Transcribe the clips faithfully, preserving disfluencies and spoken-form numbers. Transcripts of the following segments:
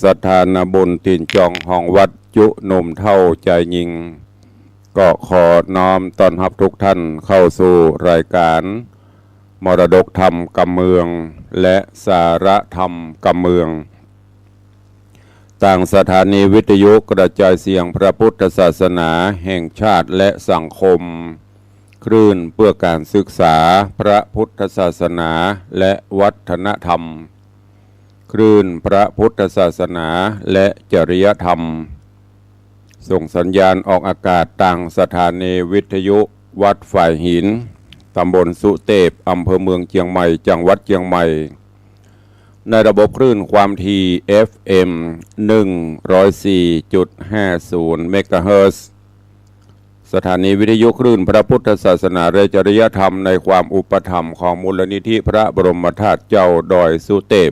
ศรัทธานาบุญตี๋นจองของวัดจุหนุ่มเฒ่าจายญิง ก็ขอน้อมต้อนฮับทุกท่านเข้าสู่รายการมรดกธรรมกำเมือง และสาระธรรมกำเมือง ตางสถานีวิทยุกระจายเสียงพระพุทธศาสนาแห่งชาติและสังคม คลื่นเพื่อการศึกษาพระพุทธศาสนาและวัฒนธรรม คลื่นพระพุทธศาสนาและจริยธรรม ส่งสัญญาณออกอากาศตางสถานีวิทยุวัดฝายหิน ตำบลสุเตพ อำเภอเมืองเจียงใหม่ จังหวัดเจียงใหม่ ในระบบคลื่นความถี่ เอฟเอ็ม หนึ่งร้อยสี่จุดห้าศูนย์ เมกะเฮิรตซ์ สถานีวิทยุคลื่นพระพุทธศาสนาและจริยธรรมในความอุปถัมภ์ของมูลนิธิพระบรมธาตุเจ้าดอยสุเตพ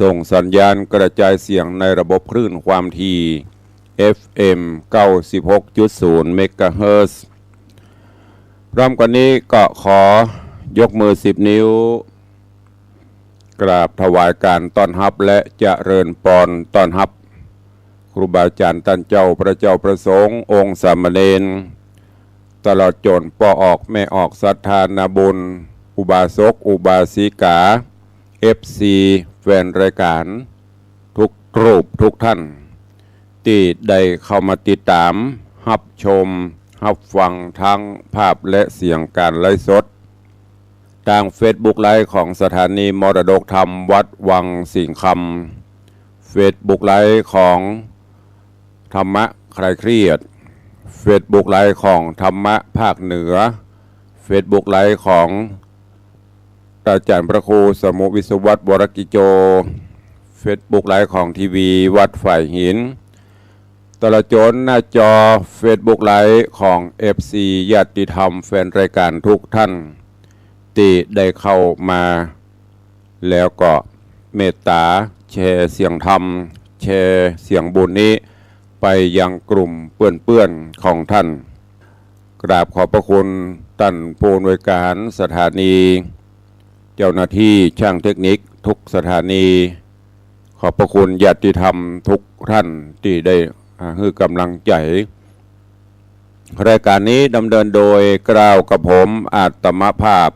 ส่งสัญญาณกระจายเสียงในระบบคลื่นความถี่ เอฟเอ็ม เก้าสิบหกจุดศูนย์ เมกะเฮิรตซ์ พร้อมกันนี้ก็ขอยกมือสิบนิ้ว กราบถวายการต้อนฮับและเจริญปอนต้อนฮับ ครูบาอาจารย์ต้านเจ้า พระเจ้าพระสงฆ์องค์สามเณร ตลอดจ๋นป้อออกแม่ออกศรัทธานาบุญ อุบาสกอุบาสิกา เอฟซี แฟนรายการ ทุกรูปทุกท่าน ตี้ได้เข้ามาติดต๋าม ฮับชม ฮับฟังทั้งภาพและเสียงการไลฟ์สด ตางเฟซบุ๊กไลฟ์ของสถานีมรดกธรรมวัดวังสิงห์คำ เฟซบุ๊กไลฟ์ของธรรมะคลายเครียด เฟซบุ๊กไลฟ์ของธรรมะภาคเหนือ เฟซบุ๊กไลฟ์ของอาจารย์พระครูสมุห์วิศวัตร วรกิจโจ เฟซบุ๊กไลฟ์ของทีวีวัดฝายหิน ตลอดจ๋นหน้าจอเฟซบุ๊กไลฟ์ของเอฟซี ญาติธรรมแฟนรายการทุกท่าน ตี้ได้เข้ามา แล้วก็เมตต๋าแชร์เสียงธรรม แชร์เสียงบุญนี้ไปยังกลุ่มเปื้อนๆ ของท่าน กราบขอบพระคุณต้านผู้อำนวยการสถานี เจ้าหน้าตี้ช่างเทคนิคทุกสถานี ขอบพระคุณญาติธรรมทุกท่านตี้ได้ อ่า หื้อก๋ำลังใจ๋ รายการนี้ดำเนินโดยเกล้ากระผมอาตมาภาพ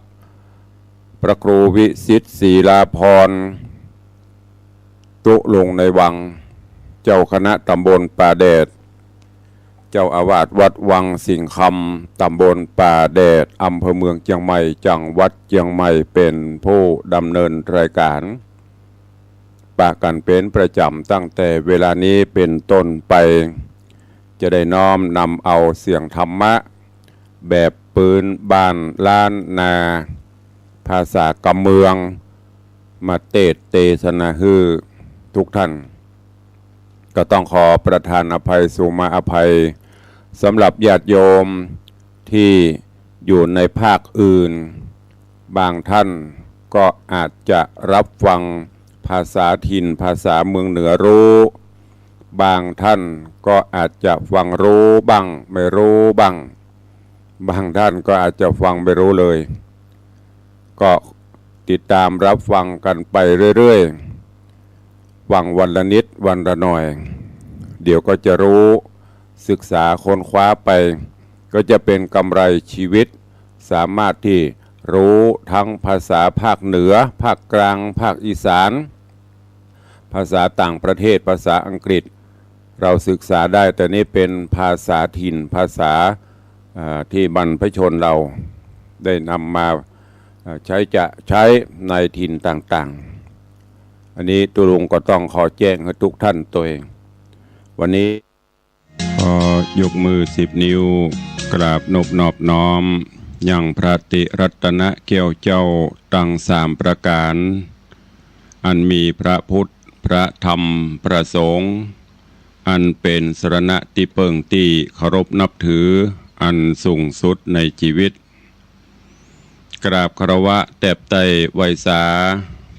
พระครูวิสิทธิ์ ศิลาภรณ์ ตุ๊ลุงในวัง เจ้าคณะตำบลป่าแดด เจ้าอาวาสวัดวังสิงห์คำ ตำบลป่าแดด อำเภอเมืองเจียงใหม่ จังหวัดเจียงใหม่ เป๋นผู้ดำเนินรายการ ปะกั๋นเป๋นประจ๋ำตั้งแต่เวลานี้เป๋นต้นไป จะได้น้อมนำเอาเสียงธรรมะ แบบปื๊นบ้านล้านนา ภาษากำเมือง มาเตสน์เตสนาหื้อทุกท่าน ก็ต้องขอประทานอภัย สุมาอภัย สำหรับญาติโยมตี้อยู่ในภาคอื่น บางท่านก็อาจจะรับฟังภาษาถิ่นภาษาเมืองเหนือรู้ บางท่านก็อาจจะฟังรู้บ้าง ไม่รู้บ้าง บางท่านก็อาจจะฟังไม่รู้เลย ก็ติดต๋ามรับฟังกั๋นไปเรื่อยๆ ฟังวันละนิดวันละหน่อย เดี๋ยวก็จะรู้ ศึกษาค้นคว้าไป ก็จะเป๋นกำไรชีวิต สามารถตี้รู้ทั้งภาษาภาคเหนือ ภาคกลาง ภาคอีสาน ภาษาต่างประเทศ ภาษาอังกฤษ เราศึกษาได้ แต่นี้เป๋นภาษาถิ่น ภาษา อ่า ตี้บรรพชนเราได้นำมา อ่า ใช้จะใช้ในถิ่นต่างๆ อันนี้ตุ๊ลุงก็ต้องขอแจ้งหื้อทุกท่านตวย วันนี้ขอยกมือสิบนิ้ว กราบนบนอบน้อม ยังพระติรัตนแก้วเจ้าตังสามประก๋าน อันมีพระพุทธ พระธรรม พระสงฆ์ อันเป๋นสรณะตี้เปิ้งตี้เคารพนับถือ อันสูงสุดในจีวิต กราบคารวะแตบไต้ไหว้สา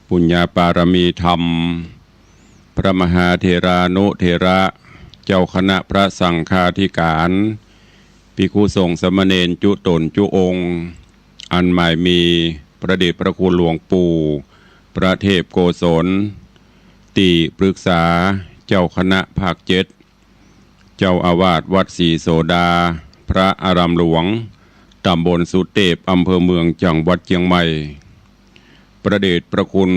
ปุญญาปารมีธรรม พระมหาเถรานุเถระ เจ้าคณะพระสังฆาธิก๋าน ภิกขุสงฆ์สามเณรจุ๊ต๋นจุ๊องค์ อันหมายมีพระเดชพระคุณหลวงปู่ พระเทพโกศล ตี้ปรึกษาเจ้าคณะภาคเจ็ด เจ้าอาวาสวัดศรีโสดา พระอารามหลวง ตำบลสุเตพ อำเภอเมือง จังหวัดเจียงใหม่ พระเดชพระคุณ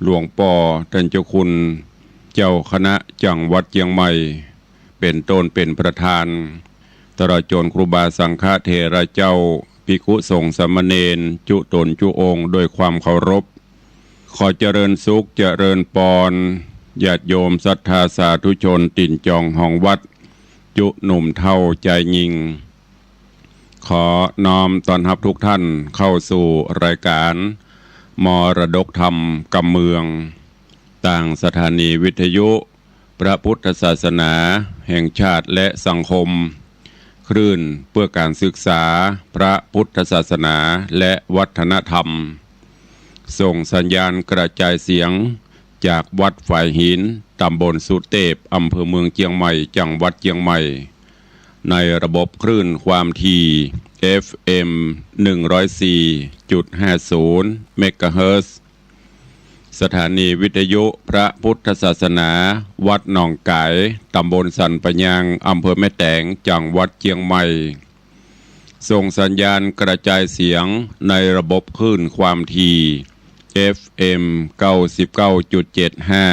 หลวงป้อต้านเจ้าคุณ เจ้าคณะจังหวัดเจียงใหม่ เป๋นต้นเป๋นประธาน ตลอดจ๋นครูบาสังฆเถระเจ้า ภิกขุสงฆ์สามเณร จุ๊ต๋นจุ๊องค์ ด้วยความเคารพ ขอเจริญสุขเจริญปอน ญาติโยมศรัทธาสาธุชนตี๋นจองฮองวัด จุ๊หนุ่มเฒ่าจายญิง ขอน้อมต้อนฮับทุกท่านเข้าสู่รายการมรดกธรรมกำเมือง ตางสถานีวิทยุพระพุทธศาสนาแห่งชาติและสังคม คลื่นเพื่อการศึกษาพระพุทธศาสนาและวัฒนธรรม ส่งสัญญาณกระจายเสียงจากวัดฝายหิน ตำบลสุเตพ อำเภอเมืองเจียงใหม่ จังหวัดเจียงใหม่ ในระบบคลื่นความถี่ เอฟเอ็ม หนึ่งร้อยสี่จุดห้าศูนย์ เมกะเฮิรตซ์ สถานีวิทยุพระพุทธศาสนา วัดหนองก๋าย ตำบลสันป่ายาง อำเภอแม่แตง จังหวัดเจียงใหม่ ส่งสัญญาณกระจายเสียงในระบบคลื่นความถี่ เอฟเอ็ม เก้าสิบเก้าจุดเจ็ดห้า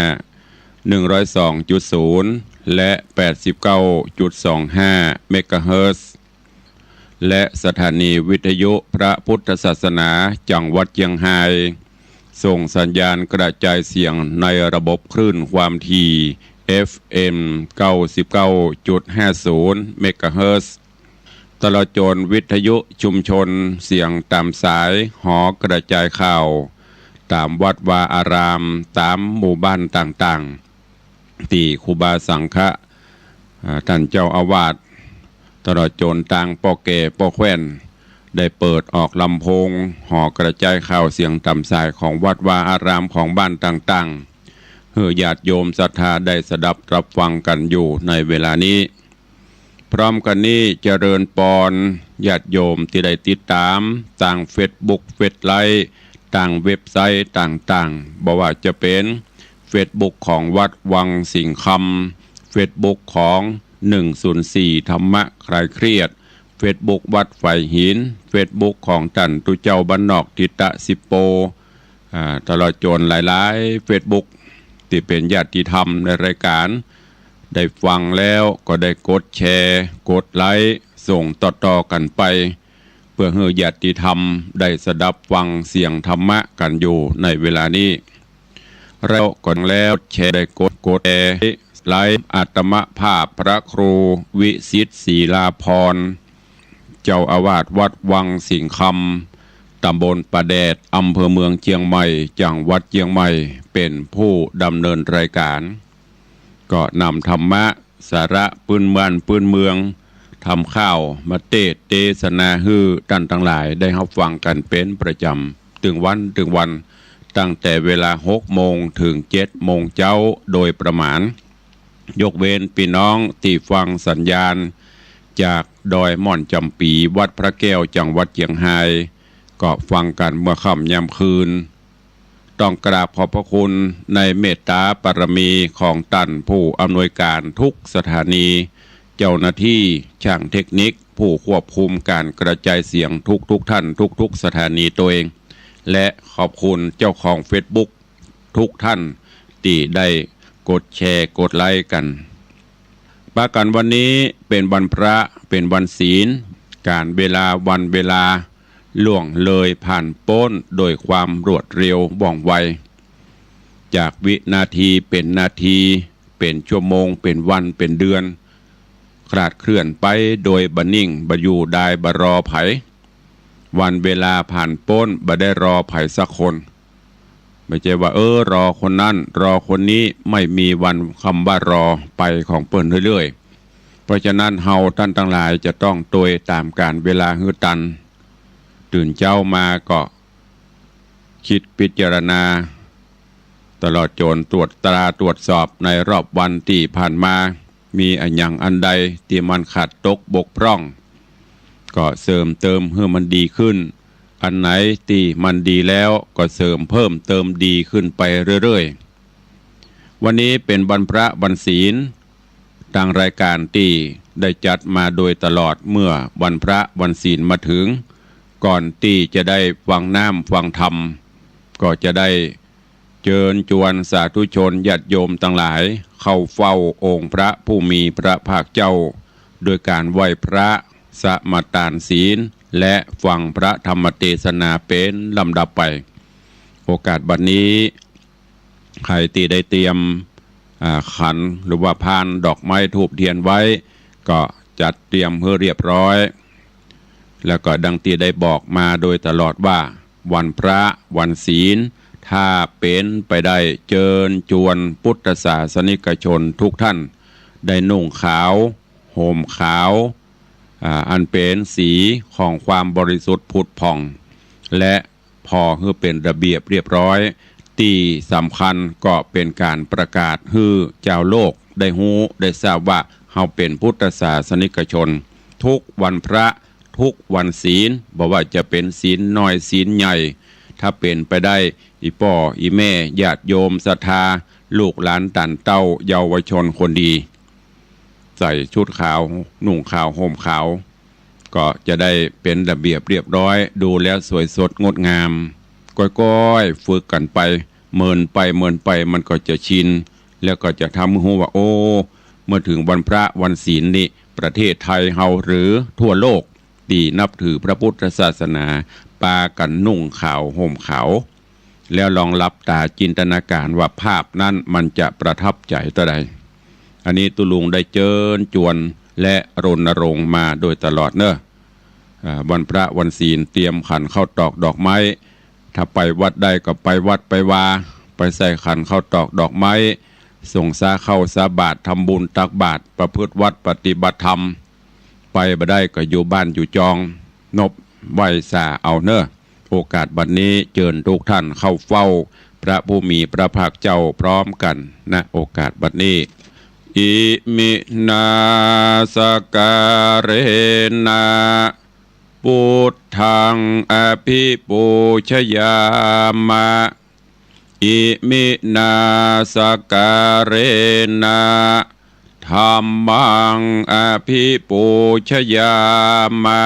หนึ่งร้อยสองจุดศูนย์ และ แปดสิบเก้าจุดสองห้า เมกะเฮิรตซ์ และสถานีวิทยุพระพุทธศาสนาจังหวัดเจียงฮาย ส่งสัญญาณกระจายเสียงในระบบคลื่นความถี่ เอฟเอ็ม เก้าสิบเก้าจุดห้าศูนย์ เมกะเฮิรตซ์ ตลอดจ๋นวิทยุชุมชนเสียงต๋ามสาย หอกระจายข่าว ต๋ามวัดวาอาราม ต๋ามหมู่บ้านต่างๆ ตี้ครูบาสังฆะ อ่า ต้านเจ้าอาวาส ตลอดจ๋นตางป้อแก่ป้อแคว่น ได้เปิดออกลำโพง หอกระจายข่าวเสียงต๋ามสายของวัดวาอารามของบ้านต่างๆ หื้อญาติโยมศรัทธาได้สดับรับฟังกั๋นอยู่ในเวลานี้ พร้อมกั๋นนี้เจริญปอนญาติโยมตี้ได้ติดต๋ามตางเฟซบุ๊ก เฟซไลฟ์ ตางเว็บไซต์ต่างๆ บ่ว่าจะเป๋นเฟซบุ๊กของวัดวังสิงห์คำ เฟซบุ๊กของ หนึ่งศูนย์สี่ ธรรมะคลายเครียด เฟซบุ๊กวัดฝายหิน เฟซบุ๊กของต้านตุ๊เจ้าบ้านนอกทิตะสิบโป อ่า ตลอดจ๋นหลายๆ เฟซบุ๊ก ตี้เป๋นญาติธรรมในรายการ ได้ฟังแล้วก็ได้กดแชร์ กดไลค์ ส่งต่อๆ กั๋นไป เพื่อหื้อญาติธรรมได้สดับฟังเสียงธรรมะกั๋นอยู่ในเวลานี้ แล้วก็แล้วแชร์ ได้กด กดแชร์ ไลค์ อาตมาภาพพระครูวิสิทธิ์ ศิลาภรณ์ เจ้าอาวาสวัดวังสิงห์คำ ตำบลป่าแดด อำเภอเมืองเจียงใหม่ จังหวัดเจียงใหม่ เป๋นผู้ดำเนินรายการ ก็นำธรรมะ สาระปื้นบ้านปื้นเมือง ธรรมข่าวมาเตสน์เตสนาหื้อต้านตังหลายได้ฮับฟังกั๋นเป๋นประจ๋ำ ตึงวันตึงวัน ตั้งแต่เวลาหกโมงเถิงเจ็ดโมงเจ๊าโดยประมาณ ยกเว้นปี้น้องตี้ฟังสัญญาณจากดอยม่อนจ๋ำปี๋ วัดพระแก้ว จังหวัดเจียงฮาย ก็ฟังกั๋นเมื่อค่ำยามคืน ต้องกราบขอบพระคุณในเมตตาบารมีของต้านผู้อำนวยการทุกสถานี เจ้าหน้าที่ช่างเทคนิค ผู้ควบคุมการกระจายเสียงทุกๆ ท่าน ทุกๆ สถานีตวย และขอบคุณเจ้าของเฟซบุ๊กทุกท่านตี้ได้กดแชร์ กดไลค์กั๋น ปะกั๋นวันนี้เป๋นวันพระ เป๋นวันศีล ก๋าลเวลาวันเวลาล่วงเลยผ่านป๊นโดยความรวดเร็วว่องไว จากวินาทีเป๋นนาที เป๋นชั่วโมง เป๋นวัน เป๋นเดือน คลาดเคลื่อนไปโดยบ่นิ่ง บ่อยู่ดาย บ่รอใผ วันเวลาผ่านป๊น บ่ได้รอใผสักคน บ่ใจ้ว่า เออ รอคนนั้น รอคนนี้ ไม่มีวันคำว่ารอ ไปของเปิ้นเรื่อยๆ เพราะฉะนั้นเฮาต้านตังหลายจะต้องตวยต๋ามก๋าลเวลาหื้อตัน ตื่นเจ๊ามาก็ กึ๊ดพิจารณา ตลอดจ๋นตรวจตราตรวจสอบในรอบวันตี้ผ่านมา มีอะหยังอันใดตี้มันขาดตกบกพร่อง ก็เสริมเติมหื้อมันดีขึ้น อันไหนตี้มันดีแล้วก็เสริมเพิ่มเติมดีขึ้นไปเรื่อยๆ วันนี้เป๋นวันพระวันศีล ตางรายก๋านตี้ได้จัดมาโดยตลอดเมื่อวันพระวันศีลมาเถิง ก่อนตี้จะได้ฟังน้ำฟังธรรม ก็จะได้เจิญจวนสาธุชนญาติโยมตังหลายเข้าเฝ้าองค์พระผู้มีพระภาคเจ้า โดยก๋านไหว้พระ สมาตานศีล และฟังพระธรรมเตสนาเป๋นลำดับไป โอกาสบัดนี้ ใผตี้ได้เตรียม อ่า ขันหรือว่าพานดอกไม้ธูปเตียนไว้ ก็จัดเตรียมหื้อเรียบร้อย แล้วก็ดังตี้ได้บอกมาโดยตลอดว่า วันพระวันศีล ถ้าเป๋นไปได้เจิญจวนพุทธศาสนิกชนทุกท่าน ได้นุ่งขาว ห่มขาว อ่า อันเป๋นสีของความบริสุทธิ์ผุดผ่อง และ ผ่อหื้อเป๋นระเบียบเรียบร้อย ตี้สำคัญก็เป๋นก๋านประกาศหื้อจาวโลกได้ฮู้ได้ทราบว่า เฮาเป๋นพุทธศาสนิกชน ทุกวันพระ ทุกวันศีล บ่ว่าจะเป๋นศีลน้อยศีลใหญ่ ถ้าเป๋นไปได้ อี่ป้ออี่แม่ญาติโยมศรัทธา ลูกหลานต้านเต้าเยาวชนคนดี ใส่ชุดขาว นุ่งขาว ห่มขาว ก็จะได้เป๋นระเบียบเรียบร้อย ดูแล้วสวยสดงดงาม ก้อยๆ ฝึกกั๋นไป เมินไป เมินไป มันก็จะชิน แล้วก็จะทำหื้อฮู้ว่า โอ้ เมื่อเถิงวันพระวันศีลนี่ ประเทศไทยเฮาหรือทั่วโลกตี้นับถือพระพุทธศาสนา ปากั๋นนุ่งขาว ห่มขาว แล้วลองหลับต๋าจินตนาก๋านว่าภาพนั้นมันจะประทับใจ๋เต้าใด อันนี้ตุ๊ลุงได้เจิญจวนและรณรงค์มาโดยตลอดเนาะ อ่า วันพระวันศีลเตรียมขันข้าวตอกดอกไม้ ถ้าไปวัดได้ก็ไปวัดไปวา ไปใส่ขันข้าวตอกดอกไม้ สงฆ์ซาข้าวซาบาตร ทำบุญตักบาตร ประพฤติวัตรปฏิบัติธรรม ไปบ่ได้ก็อยู่บ้านอยู่จอง นบไหว้สาเอาเนาะ โอกาสบัดนี้เจิญทุกท่านเข้าเฝ้าพระผู้มีพระภาคเจ้าพร้อมกั๋น ณ โอกาสบัดนี้ อิมินาสการะนะ พุทธังอภิปูชยามะ อิมินาสการะนะ ธัมมังอภิปูชยามะ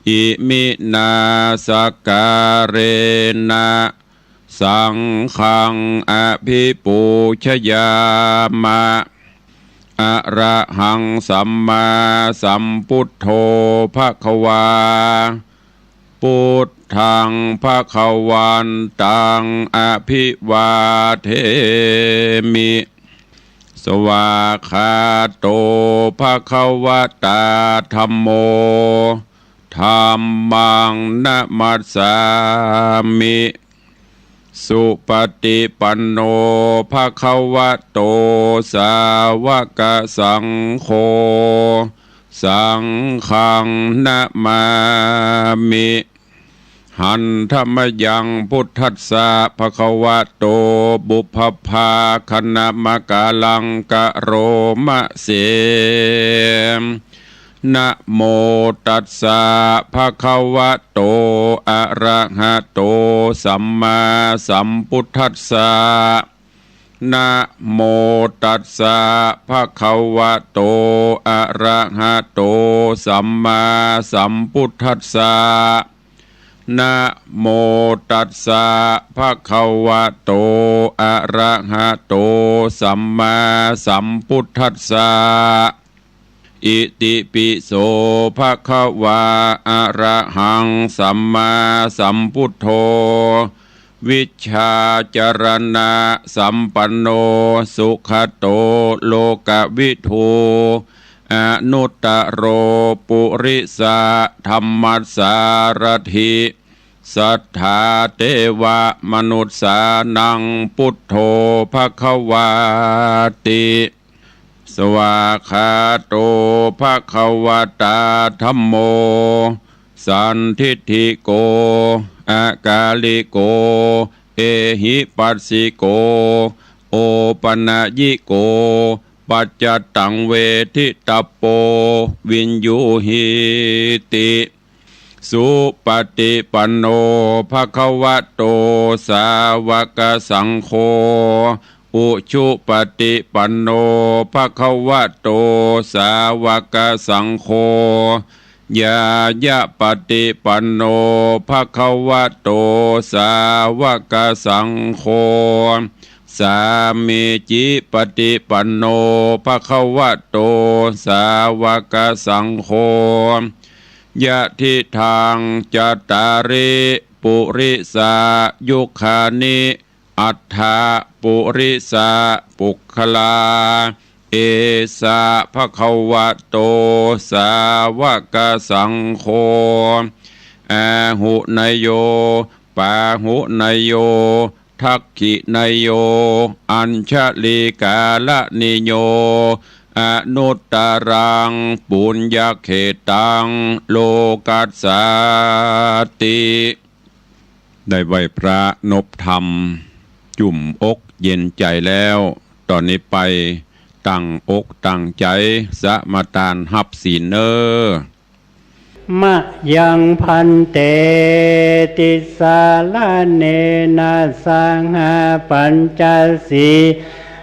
อิมินาสการะนะ สังฆังอภิปูชยามะ อะระหังสัมมาสัมพุทโธภะคะวา พุทธังภะคะวันตังอภิวาเทมิ สวากขาโตภะคะวะตาธัมโม ธัมมังนะมัสสามิ สุปฏิปันโนภะคะวะโต สาวกสังโฆ สังฆังนะมามิ หันธะมะยังพุทธัสสะภะคะวะโต ปุพพะภาคะนะมะกะลังกะโรมะเส นะโมตัสสะภะคะวะโต อะระหะโต สัมมาสัมพุทธัสสะ นะโมตัสสะภะคะวะโต อะระหะโต สัมมาสัมพุทธัสสะ นะโมตัสสะภะคะวะโต อะระหะโต สัมมาสัมพุทธัสสะ อิติปิโสภะคะวา อะระหังสัมมาสัมพุทโธ วิชชาจรณะสัมปันโน สุขะโต โลกะวิทู อนุตตะโร ปุริสะธัมมัสสารัฐิ สัทธาเตวะมนุสสานัง พุทโธภะคะวาติ สวากขาโตภะคะวะตาธัมโม สันทิฏฐิโก อะกาลิโก เอหิปัสสิโก โอปะนะยิโก ปัจจตังเวทิตัปโป วิญญูหีติ สุปฏิปันโนภะคะวะโต สาวกสังโฆ อุจุปะติปันโน ภะคะวะโต สาวะกะสังโฆ ญาญะปะติปันโน ภะคะวะโต สาวะกะสังโฆ สามีจิปะติปันโน ภะคะวะโต สาวะกะสังโฆ ยะทิฏฐัง จัตตาริ ปุริสายุคานิ อัฏฐะ ปุริสะ ปุคคลา เอสะ ภะคะวะโต สาวะกะสังโฆ อาหุเนยโย ปาหุเนยโย ทักขิเนยโย อัญชลีกาละเนยโย อนุตตรัง ปุญญะเขตัง โลกัสสาติ ได้ไหว้พระนบธรรม จุ่มอกเย็นใจ๋แล้ว ต่อนี้ไปตั้งอกตั้งใจ๋สมาตานฮับศีลเน่อ มะยัง ภันเต ติสสะระเณนะ สะหะ ปัญจสี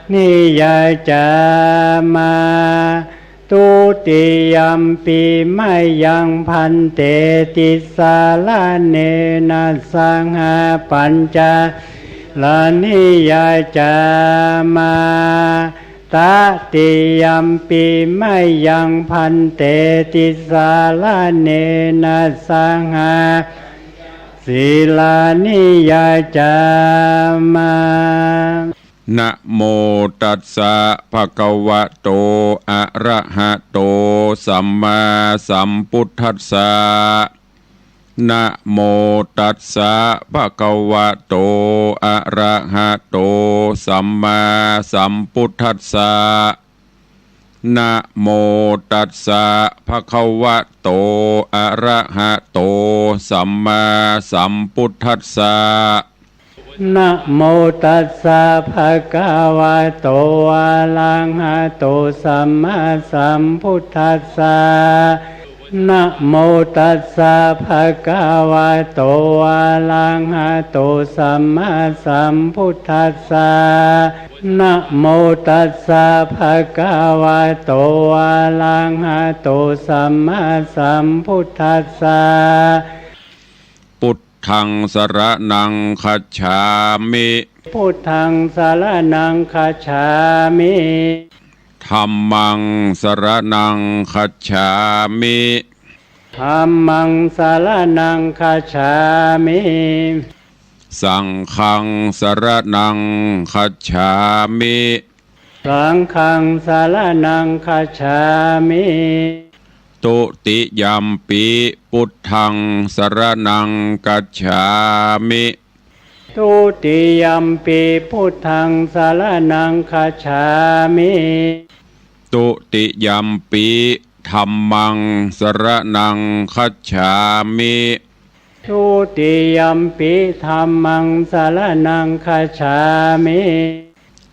ลานิยาจามะ ทุติยัมปิ มะยัง ภันเต ติสสะระเณนะ สะหะ ปัญจสีลานิยาจามะ ตติยัมปิ มะยัง ภันเต ติสสะระเณนะ สะหะ สีลานิยาจามะ นะโมตัสสะ ภะคะวะโต อะระหะโต สัมมาสัมพุทธัสสะ นะโมตัสสะ ภะคะวะโต อะระหะโต สัมมาสัมพุทธัสสะ นะโมตัสสะ ภะคะวะโต อะระหะโต สัมมาสัมพุทธัสสะ นะโมตัสสะ ภะคะวะโต อะระหะโต สัมมาสัมพุทธัสสะ นะโมตัสสะ ภะคะวะโต อะระหะโต สัมมาสัมพุทธัสสะ นะโมตัสสะ ภะคะวะโต อะระหะโต สัมมาสัมพุทธัสสะ พุทธัง สะระณัง คัจฉามิ พุทธัง สะระณัง คัจฉามิ ธัมมัง สะระณัง คัจฉามิ ธัมมัง สะระณัง คัจฉามิ สังฆัง สะระณัง คัจฉามิ สังฆัง สะระณัง คัจฉามิ ทุติยัมปิ พุทธัง สะระณัง คัจฉามิ ทุติยัมปิ พุทธัง สะระณัง คัจฉามิ ทุติยัมปิ ธัมมัง สะระณัง คัจฉามิ ทุติยัมปิ ธัมมัง สะระณัง คัจฉามิ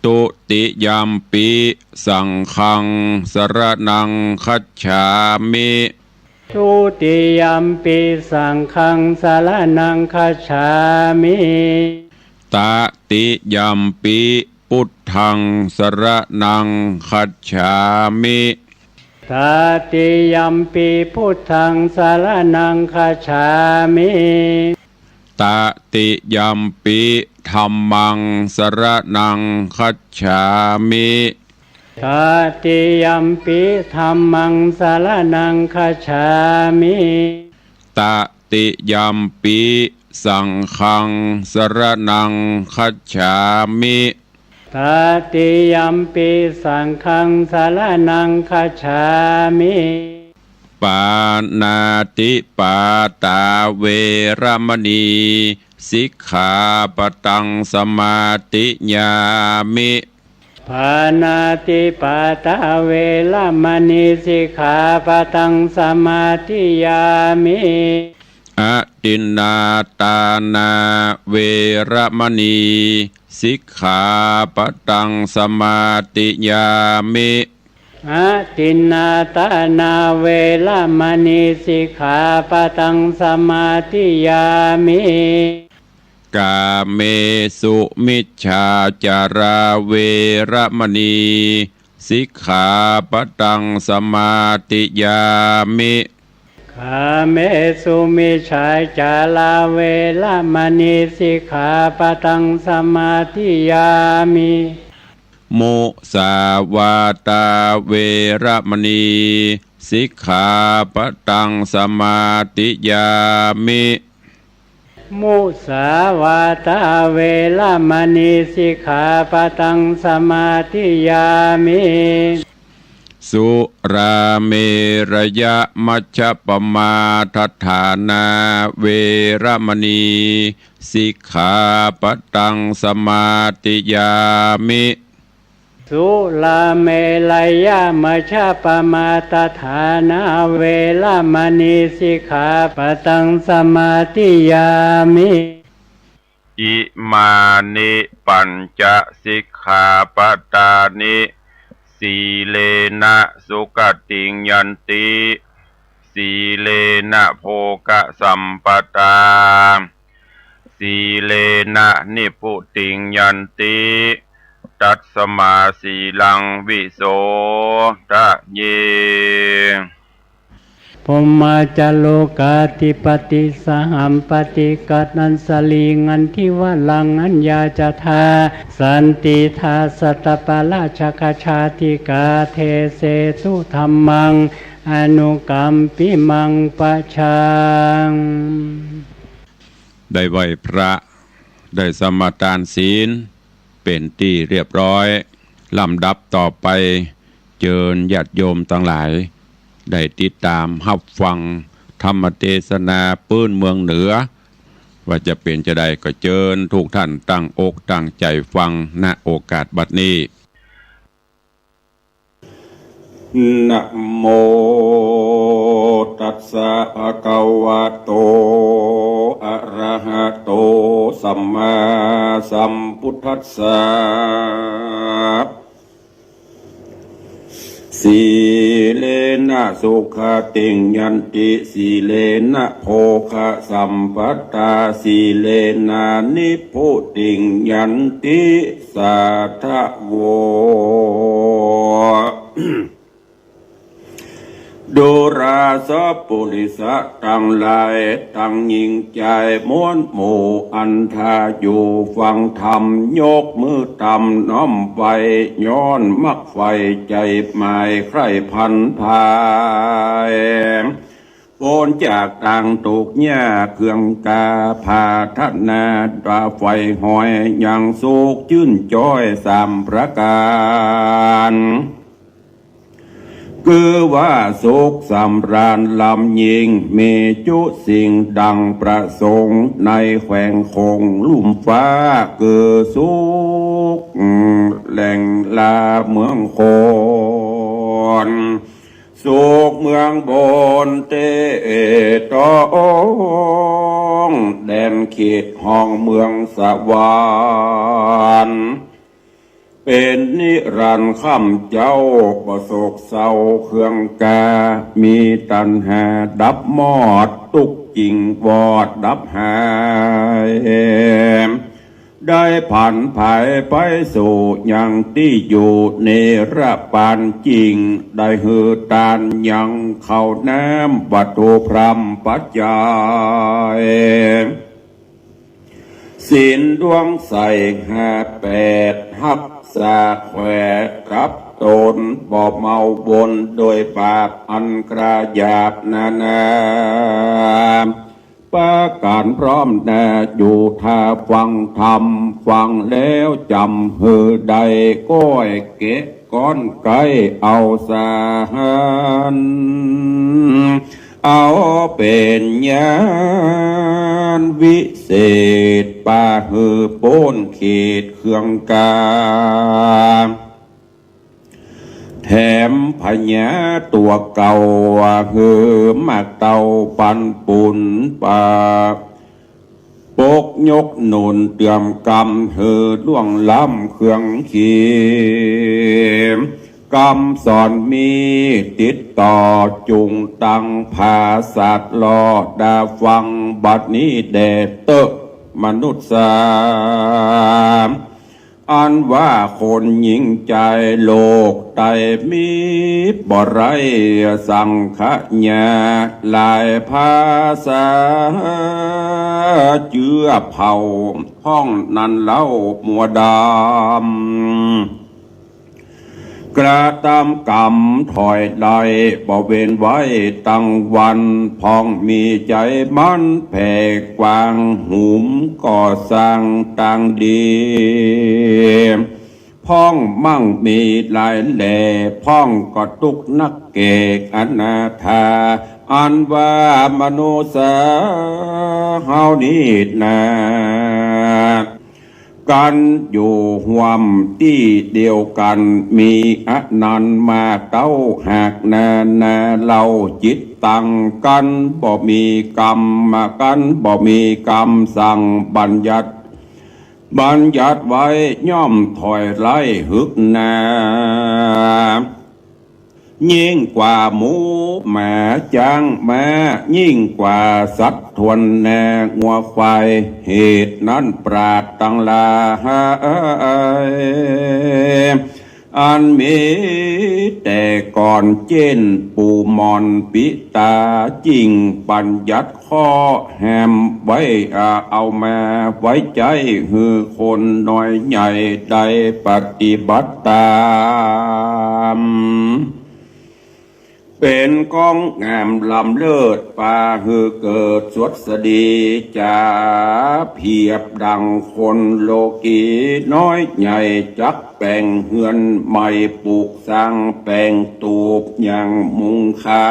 ทุติยัมปิ สังฆัง สะระณัง คัจฉามิ ทุติยัมปิ สังฆัง สะระณัง คัจฉามิ ตติยัมปิ พุทธัง สะระณัง คัจฉามิ ตติยัมปิ พุทธัง สะระณัง คัจฉามิ ตติยัมปิ ธัมมัง สะระณัง คัจฉามิ ตติยัมปิ ธัมมัง สะระณัง คัจฉามิ ตติยัมปิ สังฆัง สะระณัง คัจฉามิ ตติยัมปิ สังฆัง สะระณัง คัจฉามิ ปาณาติปาตา เวระมะณี สิกขาปะตัง สมาธิยามิ ปาณาติปาตา เวระมะณี สิกขาปะตัง สมาธิยามิ อทินนาตานา เวระมะณี สิกขาปะตัง สมาธิยามิ อทินนาตานา เวระมะณี สิกขาปะตัง สมาธิยามิ กาเมสุมิจฉาจาราเวระมณี สิกขาปะตังสมาธิยามิ กาเมสุมิจฉาจาราเวระมณี สิกขาปะตังสมาธิยามิ มุสาวาทาเวระมณี สิกขาปะตังสมาธิยามิ มุสาวาทาเวระมณี สิกขาปะตังสมาธิยามิ สุราเมรยมัชฌปมาทฐานาเวระมณี สิกขาปะตังสมาธิยามิ สุราเมรยมัชฌปมาทฐานาเวระมณี สิกขาปะตังสมาธิยามิ อิมานิปัญจสิกขาปะตานิ สีเลนะสุขติงยันติ สีเลนะโภคสัมปทา สีเลนะนิพพุติงยันติ ตัสมาสีลังวิโสทะเย พรหมาจาโรกาธิปติ สหัมปติ กัตตัญจลีงันทิวะรัง อัญญาจทา สันติทา สัตตปาราชกชาติกา เทเสตุธัมมัง อนุกัมปิมัง ปะชัง ได้ไหว้พระ ได้สมาทานศีล เป๋นตี้เรียบร้อย ลำดับต่อไป เจิญญาติโยมตังหลาย ได้ติดต๋ามฮับฟังธรรมเตสนาปื๊นเมืองเหนือ ว่าจะเป๋นจาใด ก็เจิญทุกท่านตั้งอกตั้งใจ๋ฟัง ณ โอกาสบัดนี้ นะโม ตัสสะ ภะคะวะโต อะระหะโต สัมมาสัมพุทธัสสะ สีเลนะสุขติงยันติ สีเลนะโภคสัมปทา สีเลนะนิพพุติงยันติ สาธะโว ดูราสะปุริสะตังหลาย ตังญิงจายมวลหมู่ อันถ้าอยู่ฟังธรรม ยกมือตำน้อมไหว้ ย้อนมักใฝ่ใจ๋หมายใคร่ผลันภาย ป๊นจากตางตุ๊กข์ยากเคืองกา ผาถนาตราใฝ่หอย ยังสุขจื้นจ้อยสามประก๋าน คือว่าสุขสำราญล้ำยิ่ง มีจุสิ่งดังประสงค์ ในแขวงโขงลุ่มฟ้า คือสุขแหล่งลาเมืองคน สุขเมืองบนเต๊ตอง แดนเขตห้องเมืองสวรรค์ เป๋นนิรันดร์ค่ำเจ๊า บ่โศกเศร้าเคืองกา มีตัณหาดับมอด ตุ๊กข์จิ่งวอดดับหาย ได้ผลันภายไปสู่ยังตี้อยู่นิรปานจิ่ง ได้หื้อตานยังข้าวน้ำวัตถุพร่ำปัจจัย ศีลดวงใสห้าแปด ฮักษาแขวะกับต๋น บ่เมาวนโดยบาปอันกล้าหยาบนานา ประก๋านพร้อมหน้าอยู่ถ้าฟังธรรม ฟังแล้วจ๋ำหื้อได้ก้อยเกะก้อนใก้เอาสาหัน เอาเป๋นญาณวิเศษ ปาหื้อป๊นเขตเคืองกา แถมพญาตั๋วเก่า หื้อมาเต้าปันปุญปา ปกยกหนุนเตื้อมกำ หื้อล่วงล้ำเคืองขี กำสอนมีติดต่อจุงตัง ผาสัตว์ล่อดาฟัง บัดนี้แด่เต๊อะ มนุษย์สา อันว่าคนหญิงใจ๋โลกใต้มีบ่ไร้สังขยา หลายภาษาเจื้อเผ่า พ่องนั้นเล่ามัวดำ กระตำกรรมถอยได้บ่เว้นไว้ตั้งวัน พ่องมีใจ๋มันแผ่กว้างหุมก่อสร้างตางดี พ่องมั่งมีหลายแหล่ พ่องก็ตุ๊กนักแก่อนาถา อันว่ามนุษย์สาเฮานี้นา กันอยู่ฮ่วมตี้เดียวกั๋น มีอันนั้นมาเต้าหากนานาเล่า จิตตังกั๋นบ่มีกรรม กั๋นบ่มีกรรมสั่งบัญญัติ บัญญัติไว้ย่อมถอยไล่หึกหนา ยิ่งกว่าหมูหมาจ๊างม้า ยิ่งกว่าสัตว์ถ้วนแน่งัวควาย เหตุนั้นปราชญ์ตังหลาย อันมีแต่ก่อนเจ้นปู่หม่อนปิตา จึ่งบัญญัติข้อแหมไว้ อา เอามาไว้ใจ๊หื้อคนน้อยใหญ่ได้ปฏิบัติต๋าม เป๋นของงามล้ำเลิศ ปาหื้อเกิดสวัสดี จ๋าเปรียบดั่งคนโลกีน้อยใหญ่ จักแป๋งเฮือนใหม่ปลูกสร้าง แป๋งตูบอย่างมุงคา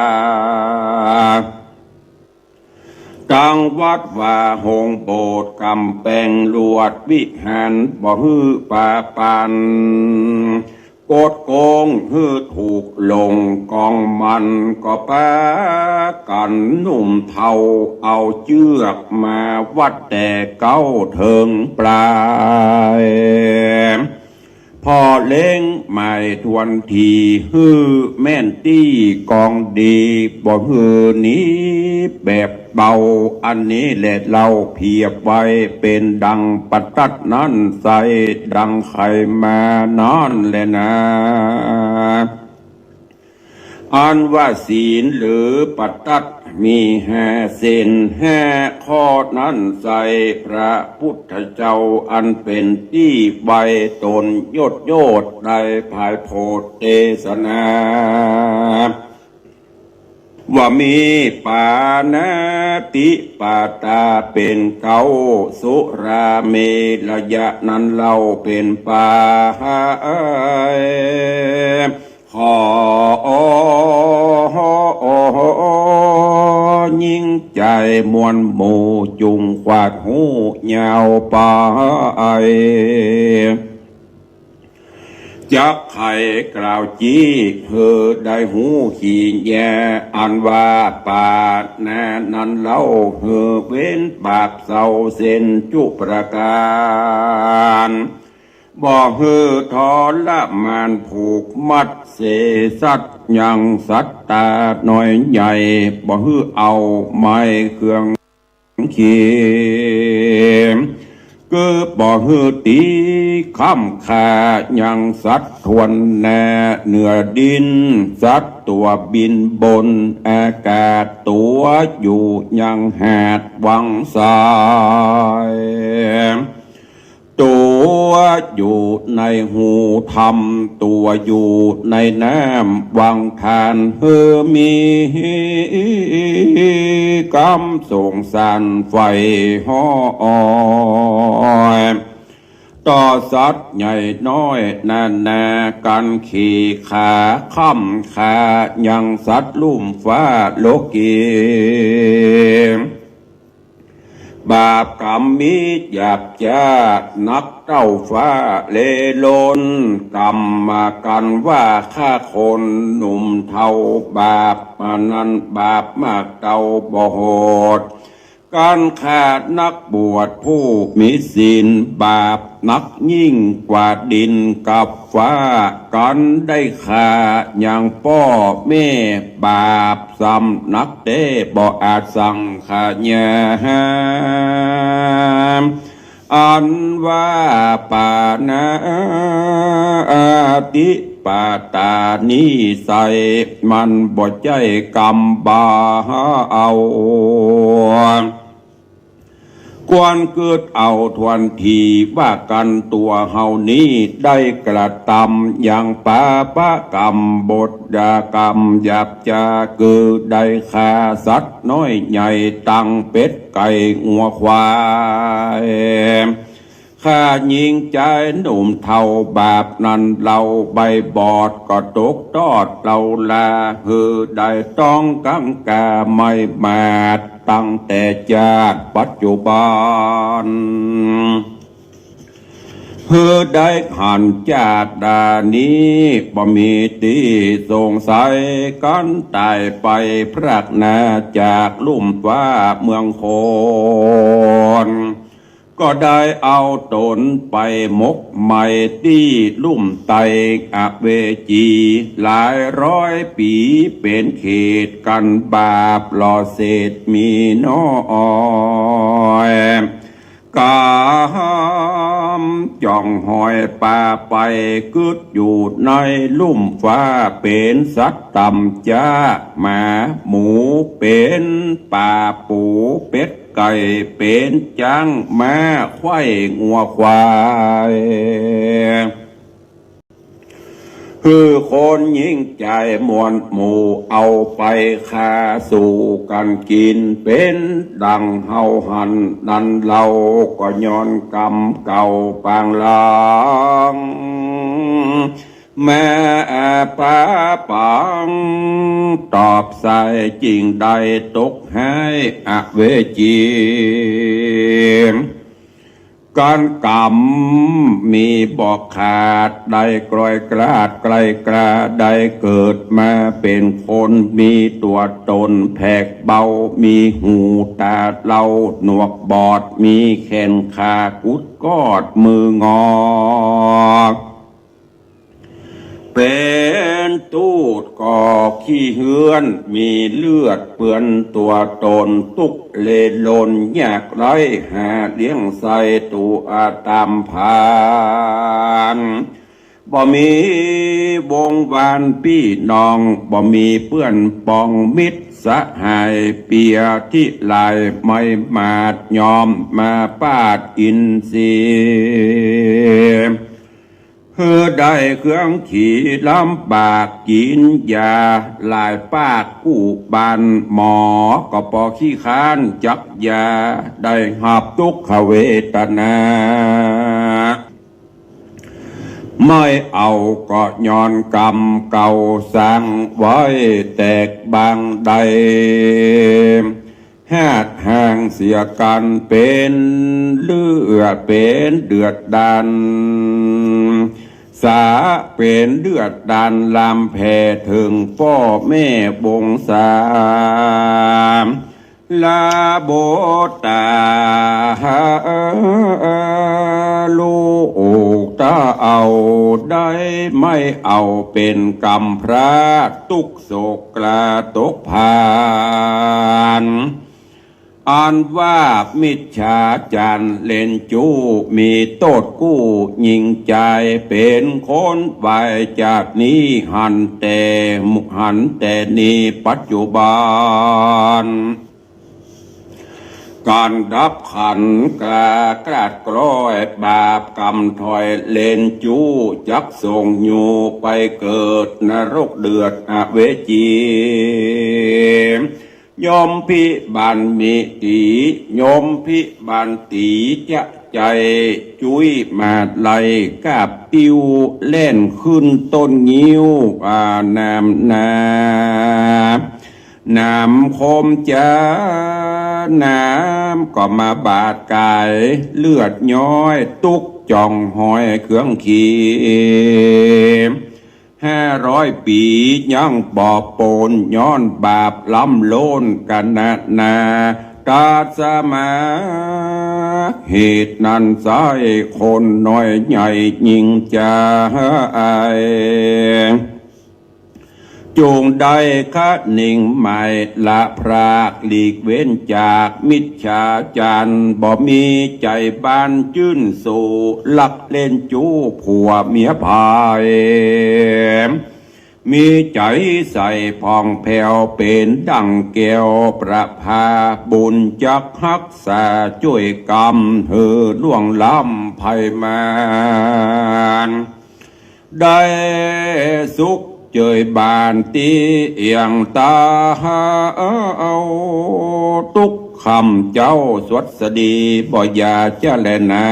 ตังวัดวาโฮงโบสถ์ ก๋ำแป๋งลวดวิหาร บ่หื้อปาปัน กดโก๋งหื้อถูกหลง กองมันก็ปากั๋นหนุ่มเฒ่า เอาเจื้อกมาวัดแต่เก๊าเถิงปลาย ผ่อเล็งหมายถ้วนที หื้อแม่นตี้กองดี บ่หื้อหนีแบบเบา อันนี้แหละเล่าเปรียบไว้เป๋นดั่งประตั๊ดนั้นไส้ ดั่งใค่มานั้นแหละนา อันว่าศีลหรือประตั๊ดมีห้าเส้นห้าข้อนั้นไส้ พระพุทธเจ้าอันเป๋นตี้ไว้ตนโยชน์โยชน์ได้ผายโผดเตสนา ว่ามีปาณาติปาตาเป๋นเก๊า สุราเมรยะนั้นเล่าเป๋นปาย ขอหญิงใจ๋มวลหมู่จุ่งขวาดฮู้ยาวไป จักไขกล่าวจี้หื้อได้ฮู้ขี้แย้ อันว่าปาณานั้นเล่าหื้อเว้นบาปเศร้าเส้นจุประก๋าน บ่หื้อทรมานผูกมัดเสสัตว์ยังสัตตาน้อยใหญ่ บ่หื้อเอาไม้เคืองเขียม คือบ่หื้อตี๋ค้ำฆ่ายังสัตว์ถ้วนแน่เหนือดิน สัตว์ตั๋วบินบนอากาศ ตั๋วอยู่ยังหาดวังสาย ตั๋วอยู่ในฮูธรรม ตั๋วอยู่ในน้ำวังทาน หื้อมีกำสงสารใฝ่ฮ้อย ต่อสัตว์ใหญ่น้อยนานากั๋น ขี่ขาค้ำฆ่ายังสัตว์ลุ่มฟ้าโลกี บาปกรรมมีหยาบจ๊านักเต้าฟ้าเลโลน กรรมมากั๋นว่าฆ่าคนหนุ่มเฒ่า บาปมานั้นบาปมากเต้าบ่โหด การฆ่านักบวชผู้มีศีล บาปหนักยิ่งกว่าดินกับฟ้า กันได้ฆ่ายังป้อแม่ บาปซ้ำหนักแต๊ บ่อาจสังขยา อันว่าปาณาติปาตานี้ไส้ มันบ่ใจ้กำบ่าเอา ควรกึ๊ดเอาถ้วนที ว่ากันตั๋วเฮานี้ได้กระตำยังปาปะกรรม บาปกรรมหยาบจ๊า คือได้ฆ่าสัตว์น้อยใหญ่ ตังเป็ดไก่งัวควาย ฆ่าหญิงจายหนุ่มเฒ่า บาปนั้นเล่าใบบอดก็ตกตอดเล่าลา หื้อได้ต้องกังขาไม้มาด ตั้งแต่จาติปัจจุบัน หื้อได้หันจาติดานี้ บ่มีตี้สงสัย กันต๋ายไปพรากหน้าจากลุ่มฟ้าเมืองคน ก็ได้เอาต๋นไปหมกไหม้ตี้ลุ่มไตอเวจี หลายร้อยปี๋เป๋นเขต กันบาปหล่อเศษมีน้อย กำจ่องหอยปาไป กึ๊ดอยู่ในลุ่มฟ้า เป๋นสัตว์ต่ำจ๊า หมาหมู เป๋นป๋าปู๋ เป็ดไก่ เป๋นจ๊างม้า ไขว้งัวควาย หื้อคนหญิงจายมวลหมู่ เอาไปฆ่าสู่กั๋นกิ๋น เป๋นดังเฮาหันนั้นเล่า ก็ย้อนกรรมเก่าปางหลัง แม่ปาปัง ตอบใส่ จึงได้ตกหายอเวจี ก๋านกรรมมีบ่ขาด ได้กล้อยกลาดไกลกล้า ได้เกิดมาเป๋นคน มีตั๋วต๋นแผกเบา มีหูต๋าเล่า หนวกบอด มีแขนขากุดกอดมืองอ เป๋นตูดก็ขี้เฮื้อน มีเลือดเปื้อนตั๋วต๋น ตุ๊กข์เล่นร่อนยากไร้ หาเลี้ยงใส่ตั๋วต๋ามผาน บ่มีวงวานปี้น้อง บ่มีเปื้อนปองมิตรสหาย เปียทิหลายไม่มาด ยอมมาปาดอินทรีย์ หื้อได้เครื่องขี่ลำบาก กิ๋นยาหลายปากกู้บ้าน หมอก็ปอขี้ค้านจักยา ได้ฮับตุ๊กขเวทนา ไม่เอาก็ย้อนกรรมเก่าสร้างไว้ แตกบางได้ หาดห่างเสียกั๋น เป๋นเลือด เป๋นเดือดดาล สาเป๋นเดือดดาล ลามแผ่เถิงป้อแม่วงศา ลาโบตา ลูกต๋าเอา ได้ไม่เอาเป๋นกำพร้า ตุ๊กข์โศกกล้าตกผาน อันว่ามิจฉาจารเล่นจู้ มีโต้ษกู้ยิ่งจาย เป๋นคนวายจาตินี้ หันแต่ หันแต่นี้ปัจจุบัน ก๋านดับขันกล้ากล้าดกล้อย บาปกรรมถอยเล่นจู้ จักส่งอยู่ไปเกิดนรกเดือดอเวจี ยมพิบาลมีตี ยมพิบาลตีจะใจ๋จุ้ยมาลัย กาบอิ้วแล่นขึ้นต้นงิ้ว อา น้ำนา น้ำคมจ๊า น้ำก็มาบาดก๋าย เลือดย้อยตุ๊กข์จ่องหอยเครื่องขี่ ห้าร้อยปี๋ยังบ่ป๊น ย้อนบาปล้ำล้นกั๋นนานา ตัสมา เหตุนั้นไซร้ คนน้อยใหญ่ยิ่งใจ๋ จงได้คะนิงหมายละพราก หลีกเว้นจากมิจฉาจาร บ่มีใจ๋บานจื้นสู่ ลักเล่นจู้ผัวเมียผาย มีใจ๋ใสผ่องแผ้ว เป๋นดั่งแก้วประภา บุญจักฮักษาจ้วยกำ หื้อล่วงล้ำภัยมาร ได้สุขเจยบานตี้เอี่ยงต๋า เอาตุ๊กค่ำเจ๊าสวัสดี บ่อย่าจะแลนา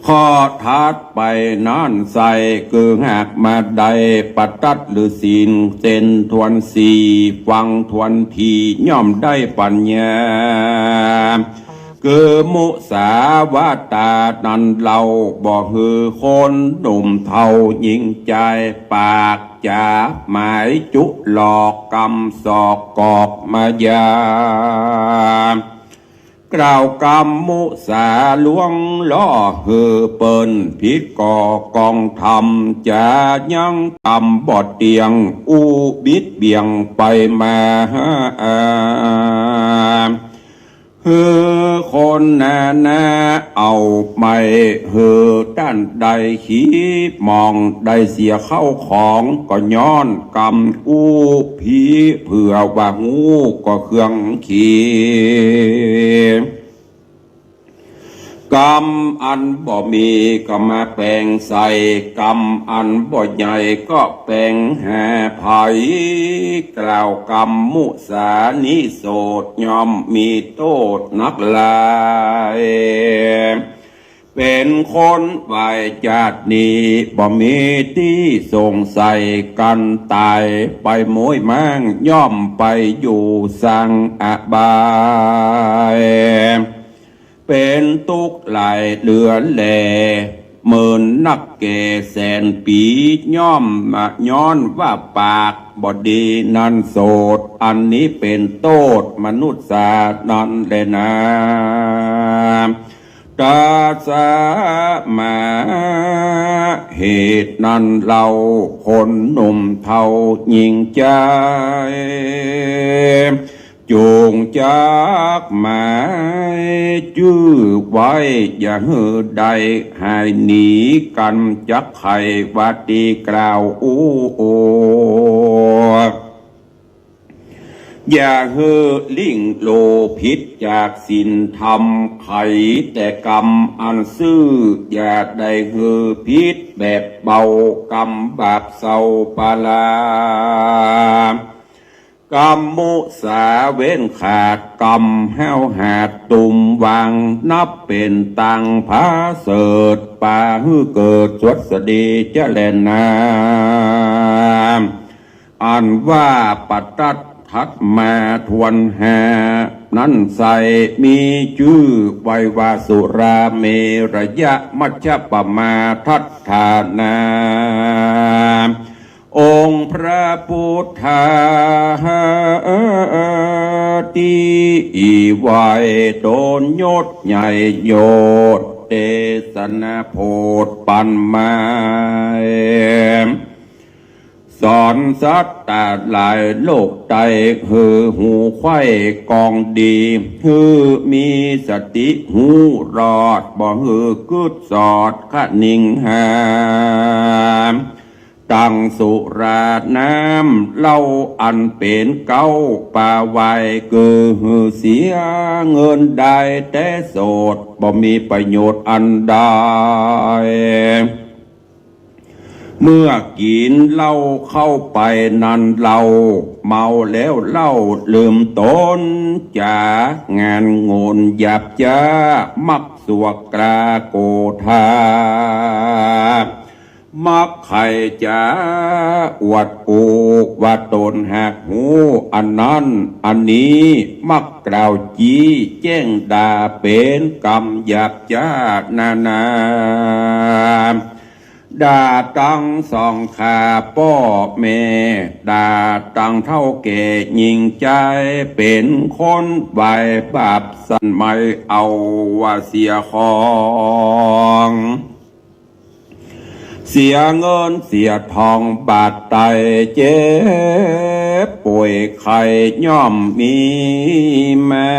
ข้อถัดไปนั้นไซร้ คือหากมาได้ปะตัดฤๅศีล เส้นทวนสี่ ฟังทวนที ย่อมได้ปัญญา คือมุสาวาทานั้นเล่า บ่หื้อคนหนุ่มเฒ่ายิ่งใจ๋ ปากจ๋าหมายจุหลอก กำศอกกอกมายา กล่าวกำมุสาลวงล่อหื้อเปิ้นผิดก่อกองธรรม จ๋ายังกำบ่เตี้ยง อู้บิดเบี่ยงไปมา หื้อคนนานาเอาไป หื้อต้านได้ขี้หมอง ได้เสียเข้าของ ก็ย้อนกำอู้ผี เผื่อว่าฮู้ก็เคืองขี กำอันบ่มีก็มาแป๋งใส่ กำอันบ่ใหญ่ก็แป๋งหาไผ กล่าวกำมุสานี้โสด ย่อมมีโต้ษนักหลาย เป๋นคนไหว้จาตินี้ บ่มีตี้ส่งใส่ กันต๋ายไปโม้ยม้าง ย่อมไปอยู่สังอบาย เป๋นตุ๊กข์หลายเหลือแล เหมือนนักแก่แสนปี๋ ย่อมมาย้อนว่าปากบ่ดีนั้นโสด อันนี้เป๋นโต้ษมนุษย์สานั้นแลนา ตัสมา เหตุนั้นเล่า คนหนุ่มเฒ่ายิ่งใจ๋ จงจักหมายจื้อไว้ อย่าหื้อได้หายหนีกั๋นจักใค่ ว่าตี้กล่าวอู้ อย่าหื้อลิ่งโลผิดจากศีลธรรม ใค่แต่กำอันซื่อ อย่าได้หื้อผิดแบบเบา กำบาปเศร้าปาลา กำมุสาเว้นขาด กำห้าวหาดตุ่มวาง นับเป๋นตังผาเสริฐ ปาหื้อเกิดสวัสดีจะแลนา อันว่าปะตัดถัดมาทวนห้านั้นไส้ มีจื้อไว้ว่าสุราเมรยะมัชฌัปปมาทัฏฐานา องค์พระพุทธาตี้ไหว้ตนยศใหญ่ยศ เตสนาโผดปันมา สอนสัตว์ตังหลายโลกใต้ หื้อหูไขว้กองดี หื้อมีสติฮู้รอด บ่หื้อกึ๊ดสอดคะนิงหา ตังสุราน้ำเหล้าอันเป๋นเก๊าปาไวน์ คือหื้อเสียเงินได้แต่โสด บ่มีประโยชน์อันใด เมื่อกิ๋นเหล้าเข้าไปนั้นเล่า เมาแล้วเล่าลืมต๋น จ๋างานโง่นหยาบจ๊า มักสวกกล้าโกธา มักใค่จะอวดอู้ว่าต๋นหากฮู้อันนั้นอันนี้ มักกล่าวจี้แจ้งด่าเป๋นกำหยาบจ๊านานา ดาตังสองข้าป้อแม่ ดาตังเฒ่าแก่ญิงจาย เป๋นคนไหว้บาปสันไหม เอาว่าเสียของ เสียเงินเสียทองบาดต๋าย เจ็บป่วยไข้ย่อมมีมา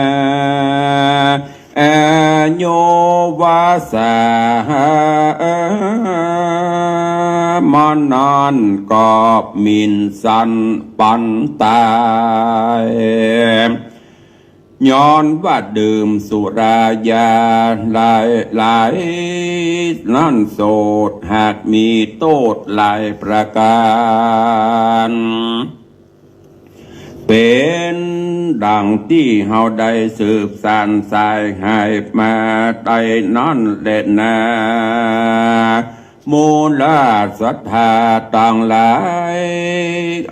อายุวาสามานั้นก็หมิ่นสันปันต๋าย ย้อนว่าดื่มสุรายาหลายหลาย นั้นโสดหากมีโต้ษหลายประก๋าน เป๋นดังตี้เฮาได้สืบสานสายหายมาได้นั้นแลนา หมู่ราษฎาตังหลาย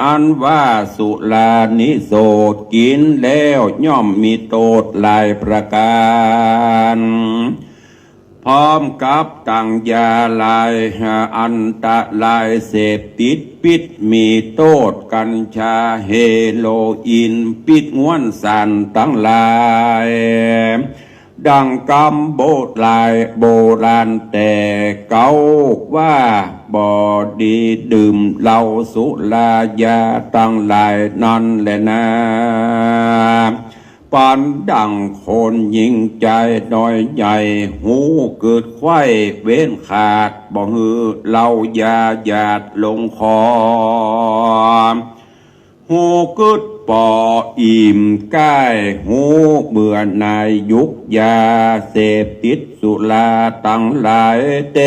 อันว่าสุรานิโสดกิ๋นแล้วย่อมมีโต้ษหลายประก๋าน พร้อมกับตังยาหลายอันตรายเสพติดปิ๊ด มีโต้ษกัญชา เฮโรอีน ปิ๊ด ง้วนสารตังหลาย ดังกำโบราณ โบราณแต่เก่าว่า บ่ดีดื่มเหล้าสุรายาตังหลายนั้นแลนา ปันดังคนญิงจายน้อยใหญ่ ฮูกึ๊ดไขว้เว้นขาด บ่หื้อเหล้ายาหยาดลงคอ ฮูกึ๊ดปออิ่มก้าย ฮูเบื่อหน่ายยุกยาเสพติดสุราตังหลาย เต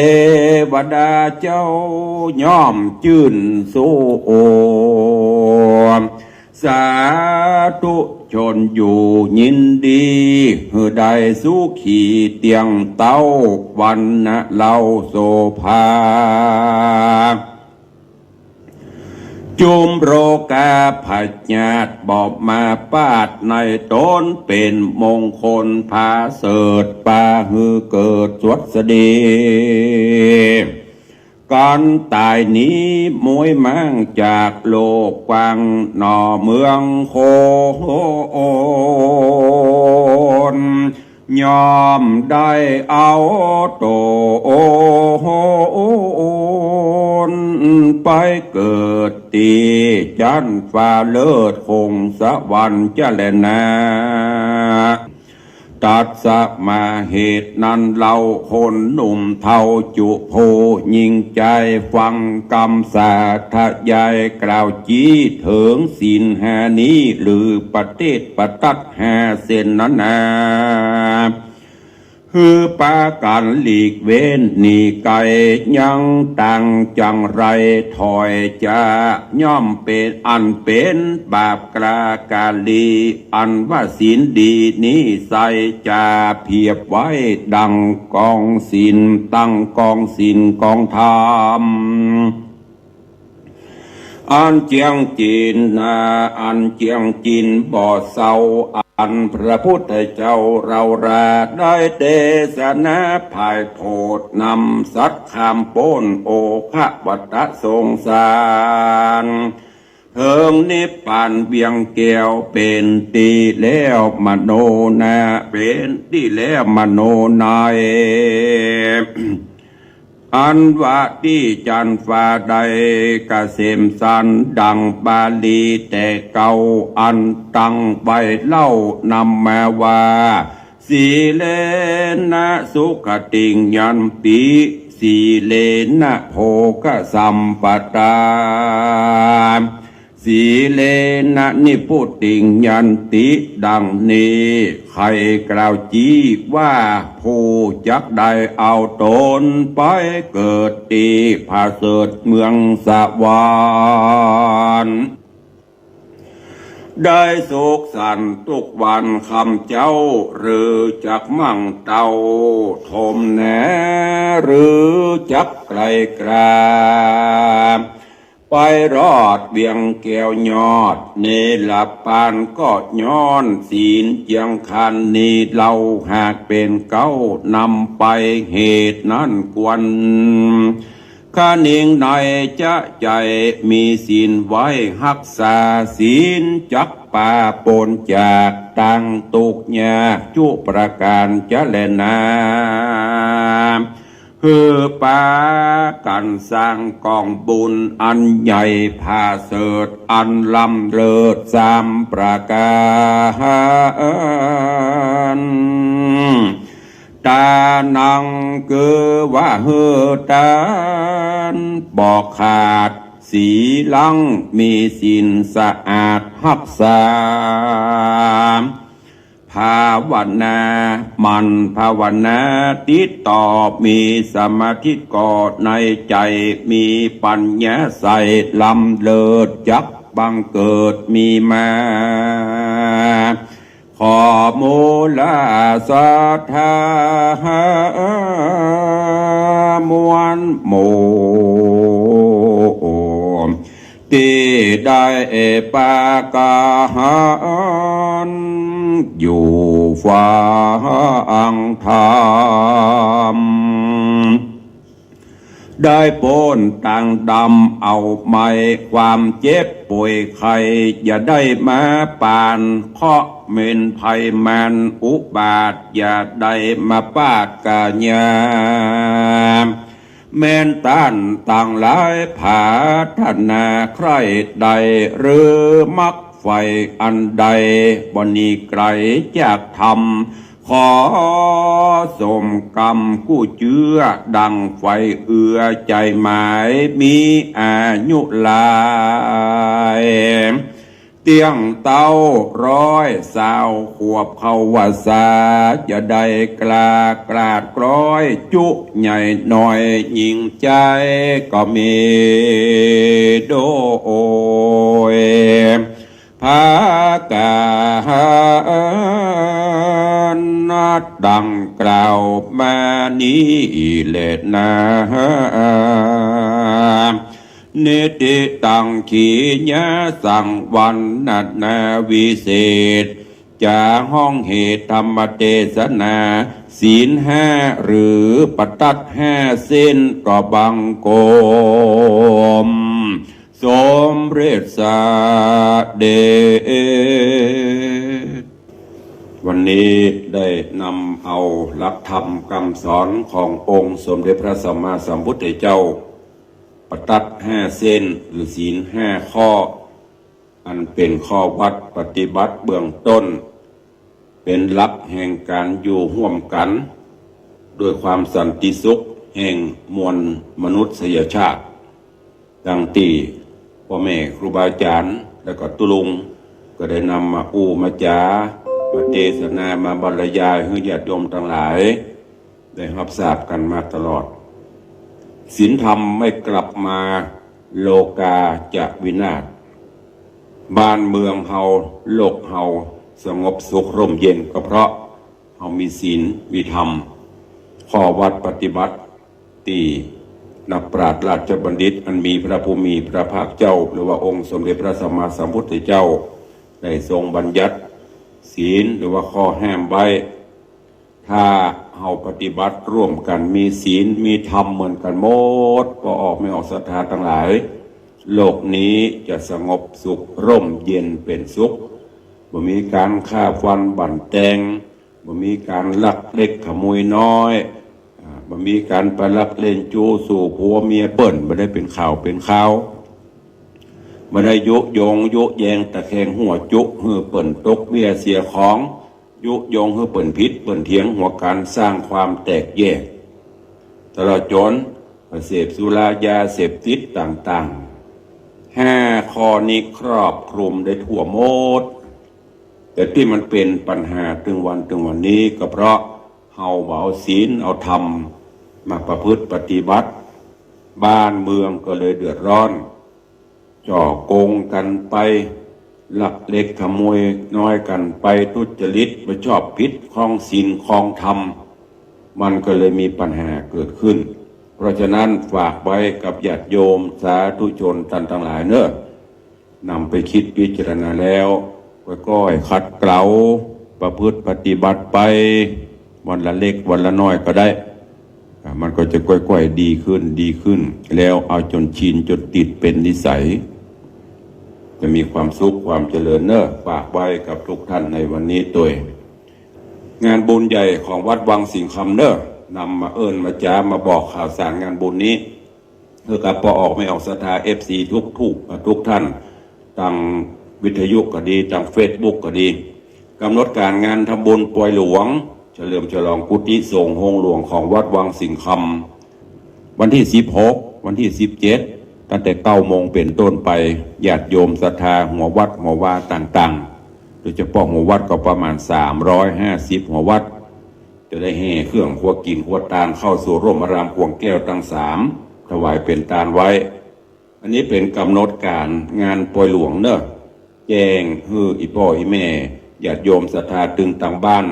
วดาเจ้าย่อมจื้นสู้โอ สาธุชนอยู่ยินดี หื้อได้สุขีเตี้ยงเต๊า วรรณะเหล้าโสภา จุมโรคาพยาธิบ่มาปาดในต๋น เป๋นมงคลผาเสริฐ ปาหื้อเกิดสวัสดี กันต๋ายหนีม้วยม้างจากโลกกว้างหน่อเมืองคน ย่อมได้เอาต๋นไปเกิดตี้จั๊นฟ้าเลิศคงสวรรค์จะแลนา ตั๊ดสมาเหตุนั้นเล่า คนหนุ่มเฒ่าจุผู้ญิงจาย ฟังกำสาธยายกล่าวจี้เถิงศีลห้านี้ หรือปฏิบัติหาเส้นนั้นนา หื้อปากั๋นหลีกเว้นหนีไก๋ ยังต่างจังไรถอยจะ ย่อมเป๋นอันเป๋นบาปกล้ากาลี อันว่าศีลดีนี้ใส่จะเปรียบไว้ดังก๋องศีล ตั้งก๋องศีลก๋องธรรม อันเจียงจินนา อันเจียงจินบ่เซา อันพระพุทธเจ้าเฮาราได้เตสนาผายโผดนำสัตว์ข้ามป๊นโอฆะวัฏสงสาร เถิงนิพพานเวียงแก้วเป๋นตี้แล้วมโนนา เป๋นตี้แล้วมโนใน อันว่าตี้จั๊นฟ้าได้กะเสมสันดังบาลีแต่เก่า อันตั้งไว้เล่านำมาว่า สีเลนะสุขติงยันติ สีเลนะโภคสัมปตา สีเลนะนิพพุติงยันติ ดังนี้ ใค่กล่าวจี้ว่าผู้จักได้เอาต๋นไปเกิดตี้ผาเสริฐเมืองสวรรค์ ได้สุขสันต์ทุกวันค่ำเจ๊า หรือจักมั่งเต้าทมแหน หรือจักไกลกรา ไปรอดเวียงแก้วยอดเนรปานก็ย้อนศีลเจียงคันนี้เล่า หากเป๋นเก๊านำไปเหตุนั้นควร คะนิงในจะใจ๋มีศีลไว้ฮักษา ศีลจักปาป๊นจากตังตุ๊กข์ยากจุประก๋านจะแลนา หื้อปากั๋นสร้างก๋องบุญอันใหญ่ผาเสริฐ อันล้ำเลิศสามประก๋าน ตานังคือว่าหื้อต๋าน บ่ขาด สีลังมีศีลสะอาดฮักษา ภาวนา หมั่นภาวนา ติดต่อ มีสมาธิก่อในใจ๋ มีปัญญาใส่ ล้ำเลิศจักบังเกิดมีมา ขอมูลาศรัทธามวลหมู่ ตี้ได้ปากั๋นอยู่ฟังธรรม ได้ป๊นตางดำเอาไหม้ ความเจ็บป่วยไข้อย่าได้มาปาน เคราะห์เวรภัยมารอุบาทอย่าได้มาปาดก๋ายา แม้นต้านตังหลายผาถนาใคร่ใด่ หรือมักใฝ่อันใด บ่หนีไก๋จากธรรม ขอสมกำกู้เจื้อ ดังใฝ่เอื้อใจ๋หมาย มีอายุหลาย เตี้ยงเต้าร้อยซาวขวบเข้าวัสสา จะได้กล้ากราดกร้อย จุใหญ่น้อยหญิงจายก็มีโดย ผากั๋นดังกล่าวมานี้แลนา นิติตังขีญาสังวรรณนาวิเศษ จะฮ้องเหตุธรรมเตสนา ศีลห้าหรือปตัดห้าเส้นก็บังคม สมเร็จเสด็จ วันนี้ได้นำเอาหลักธรรมกำสอนขององค์สมเด็จพระสัมมาสัมพุทธเจ้า ปตัดห้าเส้นหรือศีลห้าข้อ อันเป๋นข้อวัดปฏิบัติเบื้องต้น เป๋นหลักแห่งก๋านอยู่ฮ่วมกั๋น ด้วยความสันติสุขแห่งมวลมนุษยชาติ ดังตี้ป้อแม่ครูบาอาจ๋ารย์ และก็ตุ๊ลุง ก็ได้นำมาอู้มาจ๋า มาเตสนา มาบรรยายหื้อญาติโยมตังหลาย ได้ฮับทราบกั๋นมาตลอด ศีลธรรมไม่กลับมา โลกาจะวินาศ บ้านเมืองเฮา โลกเฮา สงบสุขร่มเย็น ก็เพราะเฮามีศีล มีธรรม ข้อวัดปฏิบัติ ตี้นักปราชญ์ราชบัณฑิต อันมีพระผู้มีพระภาคเจ้า หรือว่าองค์สมเด็จพระสัมมาสัมพุทธเจ้า ได้ทรงบัญญัติศีล หรือว่าข้อห้ามไว้ ถ้าเฮาปฏิบัติร่วมกั๋น มีศีล มีธรรมเหมือนกั๋นหมด ป้อออกแม่ออกศรัทธาตังหลาย โลกนี้จะสงบสุข ร่มเย็นเป๋นสุข บ่มีก๋านฆ่าฟันบั่นแตง บ่มีก๋านลักเล็กขโมยน้อย อ่า บ่มีก๋านไปลักเล่นจู้สู่ผัวเมียเปิ้น บ่ได้เป๋นข่าวเป๋นคราว บ่ได้ยุยงยุแยงตะแคงหัวจุ หื้อเปิ้นตกเบี้ยเสียของ ยุยงหื้อเปิ้นผิดเปิ้นเถียงหัวกั๋น สร้างความแตกแยก ตลอดจ๋นไปเสพสุรายาเสพติดต่างๆ ห้าข้อนี้ครอบคลุมได้ทั่วหมด แต่ตี้มันเป๋นปัญหาเถิงวันเถิงวันนี้ ก็เพราะเฮาบ่เอาศีลเอาธรรมมาประพฤติปฏิบัติ บ้านเมืองก็เลยเดือดร้อน จ้อโกงกั๋นไป ลักเล็กขโมยน้อยกั๋นไป ทุจริตบ่ชอบผิด ครองศีลครองธรรม มันก็เลยมีปัญหาเกิดขึ้น เพราะฉะนั้นฝากไว้กับญาติโยมสาธุชนต้านตังหลายเน่อ นำไปคิดพิจารณาแล้ว ค่อยๆ ขัดเกลา ประพฤติปฏิบัติไป วันละเล็กวันละน้อยก็ได้ อ่า มันก็จะก้อยๆ ดีขึ้น ดีขึ้น แล้วเอาจ๋นชินจ๋นติดเป๋นนิสัย จะมีความสุขความเจริญเน่อ ฝากไว้กับทุกท่านในวันนี้ตวย งานบุญใหญ่ของวัดวังสิงห์คำเน่อ นำมาเอิ้นมาจ๋ามาบอกข่าวสารงานบุญนี้ หื้อกับป้อออกแม่ออกศรัทธา เอฟซี ทุกๆ ทุกท่าน ตางวิทยุก็ดี ตางเฟซบุ๊กก็ดี ก๋ำหนดก๋านงานทำบุญปอยหลวง เฉลิมฉลองกุฏิสงฆ์โฮงหลวงของวัดวังสิงห์คำ วันตี้สิบหก วันตี้สิบเจ็ด ตั้งแต่เก้าโมงเป๋นต้นไป ญาติโยมศรัทธาหัววัดหัววาต่างๆ โดยเฉพาะหัววัดก็ประมาณสามร้อยห้าสิบหัววัด จะได้แห่เครื่องครัวกิ๋นครัวตานเข้าสู่ร่มอารามขวงแก้วตังสาม ถวายเป๋นตานไว้ อันนี้เป๋นก๋ำหนดก๋านงานปอยหลวงเน่อ แจ้งหื้ออี่ป้ออี่แม่ ญาติโยมศรัทธาตึงตางบ้าน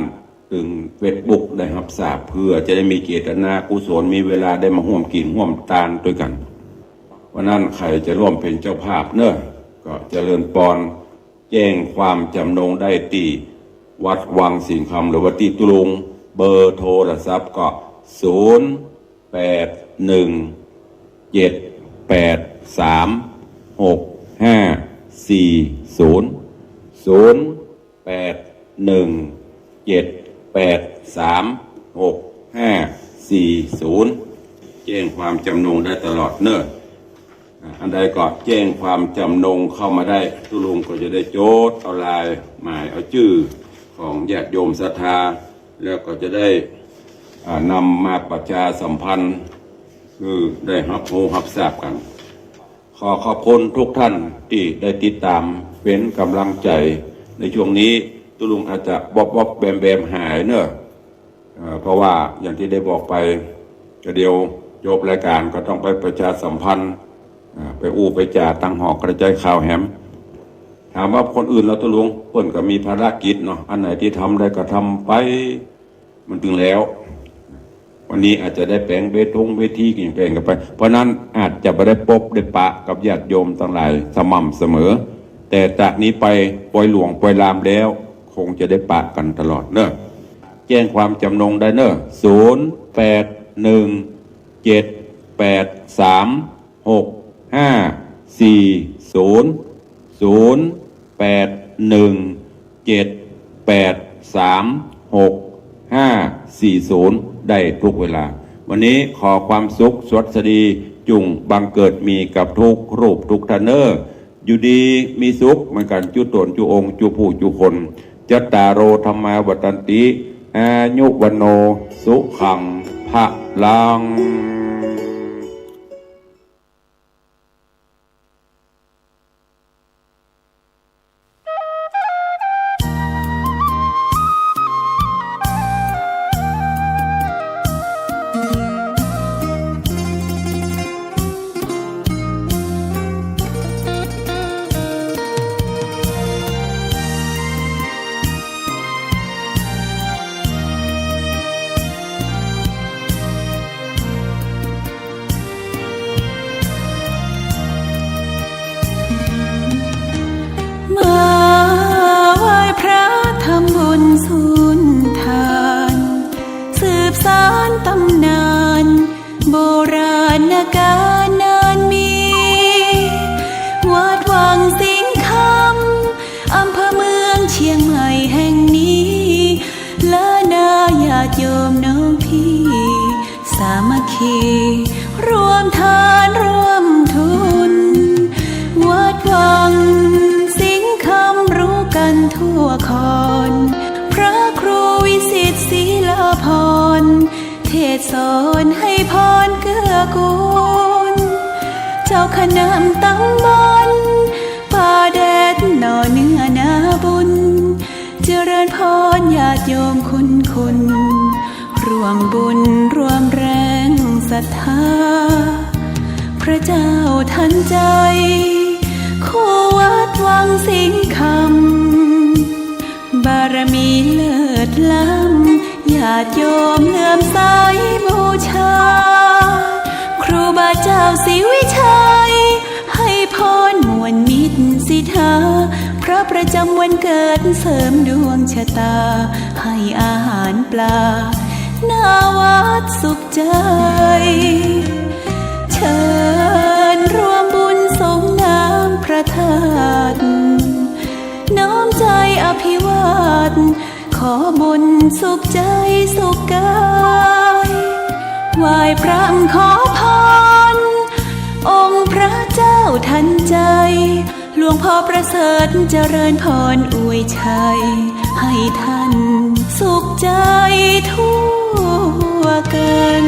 ตึงเฟซบุ๊กได้ฮับทราบ เปื้อจะได้มีเจตนากุศล มีเวลาได้มาฮ่วมกิ๋นฮ่วมตานตวยกั๋น เพราะนั้นใผจะร่วมเป๋นเจ้าภาพเน่อ ก็เจริญปอน แจ้งความจ๋ำนงได้ตี้วัดวังสิงห์คำ หรือว่าตี้ตุ๊ลุง เบอร์โทรศัพท์ก็ ศูนย์ แปด หนึ่ง เจ็ด แปด สาม หก ห้า สี่ ศูนย์ ศูนย์ แปด หนึ่ง เจ็ด แปด สาม หก ห้า สี่ ศูนย์ แจ้งความจ๋ำนงได้ตลอดเน่อ อ่า อันใดก็แจ้งความจ๋ำนงเข้ามาได้ ตุ๊ลุงก็จะได้จดเอาลายหมายเอาจื้อของญาติโยมศรัทธา แล้วก็จะได้ อ่า นำมาประชาสัมพันธ์ หื้อได้ฮับฮู้ฮับทราบกั๋น ขอขอบคุณทุกท่านตี้ได้ติดต๋ามเป๋นก๋ำลังใจ๋ในช่วงนี้ ตุ๊ลุงอาจจะวอบๆ แวมๆ หายเน่อ เอ่อ เพราะว่าอย่างตี้ได้บอกไป ก็เดี๋ยวจบรายก๋านก็ต้องไปประชาสัมพันธ์ อ่า ไปอู้ไปจ๋าตางหอกระจายข่าวแหม ถามว่าคนอื่นเล่าตุ๊ลุง เปิ้นก็มีภารกิจเนาะ อันไหนตี้ทำได้ก็ทำไป มันตึงแล้ว วันนี้อาจจะได้แป๋งเวทงเวทีกิ๋นแป๋งกั๋นไป เพราะนั้นอาจจะบ่ได้ปบได้ปะกับญาติโยมตังหลายสม่ำเสมอ แต่จากนี้ไปปอยหลวงปอยลามแล้ว คงจะได้ปะกั๋นตลอดเน่อ แจ้งความจ๋ำนงได้เน่อ ศูนย์ แปด หนึ่ง เจ็ด แปด สาม หก ห้า สี่ ศูนย์ ศูนย์ แปด หนึ่ง เจ็ด แปด สาม หก ห้า สี่ ศูนย์ ได้ทุกเวลา วันนี้ขอความสุขสวัสดีจุ่งบังเกิดมีกับทุกรูปทุกท่านเน่อ อยู่ดีมีสุขเหมือนกั๋นจุ๊ต๋นจุ๊องค์จุ๊ผู้จุ๊คน จัตตาโร ธัมมา วัฑฒันติ อายุ วัณโณ สุขัง พลัง มาไหว้พระทำบุญสุนทาน สืบสานต๋ำนาน โบราณกาลนานมี วัดวังสิงห์คำ อำเภอเมืองเชียงใหม่แห่งนี้ และนาญาติโยมน้องพี่ สามัคคี ร่วมทานร่วมทุน วัดวังสิงห์คำรู้กันทั่วคอน พระครูวิสิตศรีลาภรณ์ เทศน์สอนให้พรเกื้อกูล เจ้าคณะต๋ำบล ป่าแดดหน่อเนื้อนาบุญ เจริญพรญาติโยมคุณคุณ ร่วมบุญร่วมแรงศรัทธา พระเจ้าทันใจ คู่วัดวังสิงห์คำ บารมีเลิศล้ำ ญาติโยมเลื่อมใสบูชา ครูบาเจ้าศรีวิชัย ให้พรม่วนมิตรสิทธา พระประจำวันเกิดเสริมดวงชะตา ให้อาหารปลา ณ วัดสุขใจ เชิญร่วมบุญสรงน้ำพระธาตุ น้อมใจอภิวาท ขอบุญสุขใจสุขกาย ไหว้พระขอพร องค์พระเจ้าทันใจ หลวงพ่อประเสริฐเจริญพรอวยชัย ให้ท่านสุขใจทั่วกัน